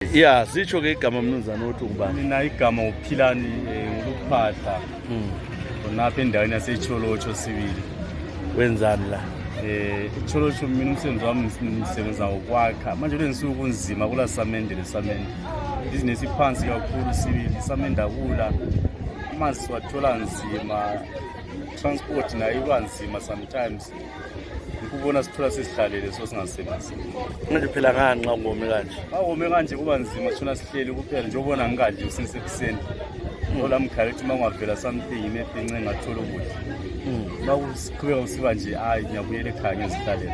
Yeah, sitsho ke igama mnumzana othi ubani? Mina igama uPhilani Luphahla. Khonapha endaweni yaseTsholotsho sibili. Wenzani la? eTsholotsho mina umsebenzi wami ngisebenza ngokwakha. Manje lensuku kunzima kula Samende leSamende. Business iphansi kakhulu sibili, iSamende akula. Amanzi siwathola nzima. Transport nayo iba nzima sometimes. Ukubona sithola sesihlalele so singasebenzi. Manje phela ngani nxa ungome kanje? Awome kanje kuba nzima thina sihleli kuphela nje ubona ngingadli usinse ekuseni. Ola mkhaya uthi mangavela something imephince ngathola ukudla. Bakusiqhubeka usiba nje hayi ngiyabuyela ekhaya ngizihlalele.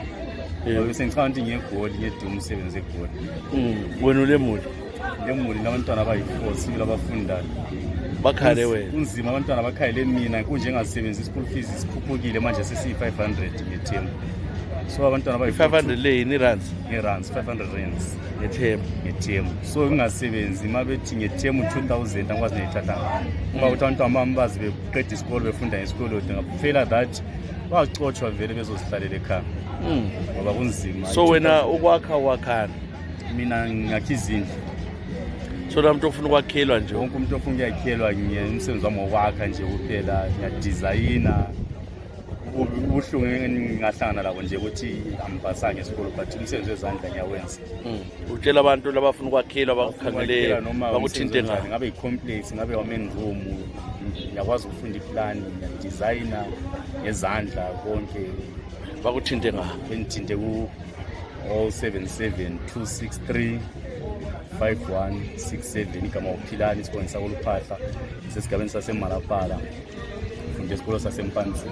Ngoba sengicabanga ukuthi ngiyegoli ngiyeduma umsebenzi egoli. Wena ulemuli? Lemuli nabantwana abayi4 sibili abafundayo. Bakhale wena? Kunzima abantwana bakhayele mina kunje engasebenzi school fees sikhuphukile manje sesi500 ngethemu. So abantwana abayi500 le yini rands? Ngerands 500 rands ngethemu. So ngingasebenzi mabethi ngethemu 2000 angikwazi neyithatha ngani. Ngoba uthi abantwana bambazi beqeda isikole befunda ngesikole ngafela that bazicotshwa vele bezosihlalela ekhaya. Ngoba kunzima. So wena ukwakha wakhana? Mina ngiyakha izindlu. So la muntu ofuna ukwakhelwa nje? Wonke umuntu ofuna ukuyakhelwa umsebenzi wami wokwakha nje kuphela, ngiyadizayina. Ubuhlungu engingahlangana labo nje ukuthi angipasanga esikole but umsebenzi wezandla ngiyawenza. Utshela abantu labafuna ukwakhelwa bakukhangele bakuthinte ngani? Ngabe i-complex, ngabe wa-main room, ngiyakwazi ukufunda iplan, ngiyadizayina ngezandla konke. Bakuthinte ngani? Bengithinte ku 077 263 5167 igama uPhilani isibonisa Luphahla sesigabeni saseMalapala. Ngesikolo saseMpanzi.